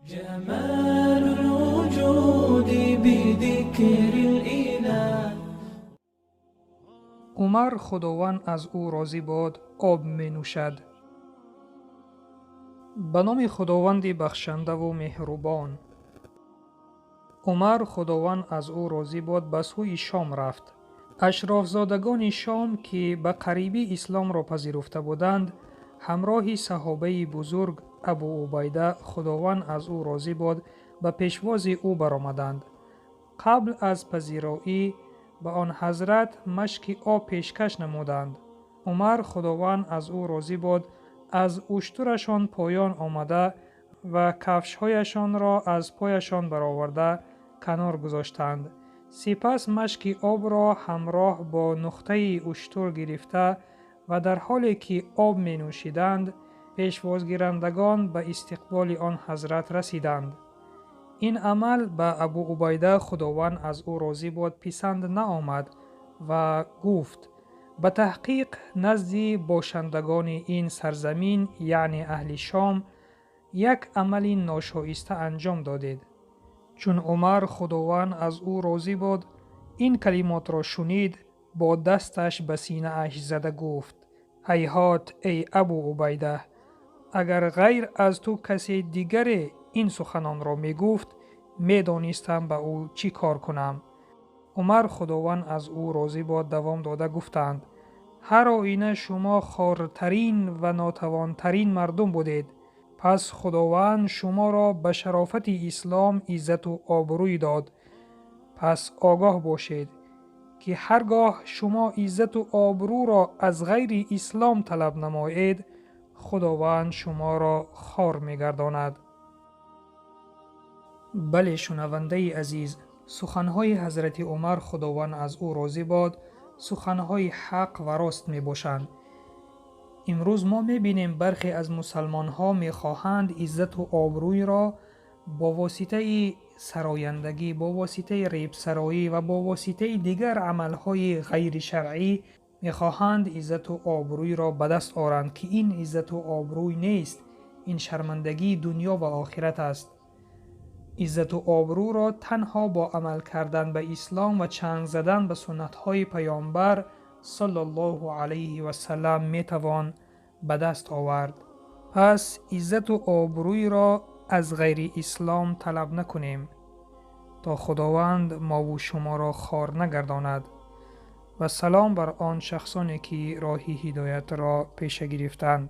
جمال الوجود بذكر الإله. Умар, Худованд аз ӯ розӣ бод, об менӯшад. Ба номи Худованди бахшандаву меҳрубон. Умар, Худованд аз ӯ розӣ бод, ба сӯи Шом рафт. Ашрофзодагони Шом, ки ба қарибӣ исломро пазируфта буданд, ҳамроҳи саҳобаи бузург Абу Убайда, Худованд аз ӯ розӣ бод, ба пешвози ӯ баромаданд. Қабл аз пазироӣ ба он ҳазрат машки об пешкаш намуданд. Умар, Худованд аз ӯ розӣ бод, аз уштурашон поён омада ва кафшҳояшонро аз пояшон бароварда канор гузоштанд. Сипас машки обро ҳамроҳ бо нуқтаи уштур гирифта ва дар ҳоле ки об менӯшиданд, пешвозгирандагон ба истиқболи он ҳазрат расиданд. Ин амал ба Абу Убайда, Худованд аз ӯ розӣ бод, писанд наомад ва гуфт: «Ба таҳқиқ, назди бошандагони ин сарзамин, яъне аҳли Шом, як амали ношоиста анҷом додед». Чун Умар, Худованд аз ӯ розӣ бод, ин калимотро шунид, бо дасташ ба синааш зада гуфт: «Ҳайҳот, эй Абу Убайда, агар ғайр аз ту касе дигаре ин суханонро мегуфт, медонистам ба ӯ чӣ кор кунам». Умар, Худованд аз ӯ розӣ бод, давом дода гуфтанд: «Ҳар оина шумо хортарин ва нотавонтарин мардум будед. Пас Худованд шуморо ба шарофати ислом иззату обрӯй дод. Пас огоҳ бошед, ки ҳар гоҳ шумо иззату обрӯро аз ғайри ислом талаб намоед, Худованд шуморо хор мегардонад». Бале, шунавандаи азиз, суханҳои ҳазрати Умар, Худованд аз ӯ розӣ бод, суханҳои ҳақ ва рост мебошанд. Имрӯз мо мебинем, бархе аз мусалмонҳо мехоҳанд иззату обрӯйро бо воситаи сарояндагӣ, бо воситаи репсароӣ ва бо воситаи дигар амалҳои ғайришаръӣ мехоҳанд иззату обрӯйро ба даст оранд, ки ин иззату обрӯй нест, ин шармандагии дунё ва охират аст. Иззату обрӯро танҳо бо амал кардан ба ислом ва чанг задан ба суннатҳои Паёмбар саллаллоҳу алайҳи васалам метавон ба даст овард. Пас иззату обрӯйро аз ғайри ислом талаб накунем, то Худованд мову шуморо хор нагардонад. Ва салом бар он шахсоне, ки роҳи ҳидоятро пеша гирифтанд.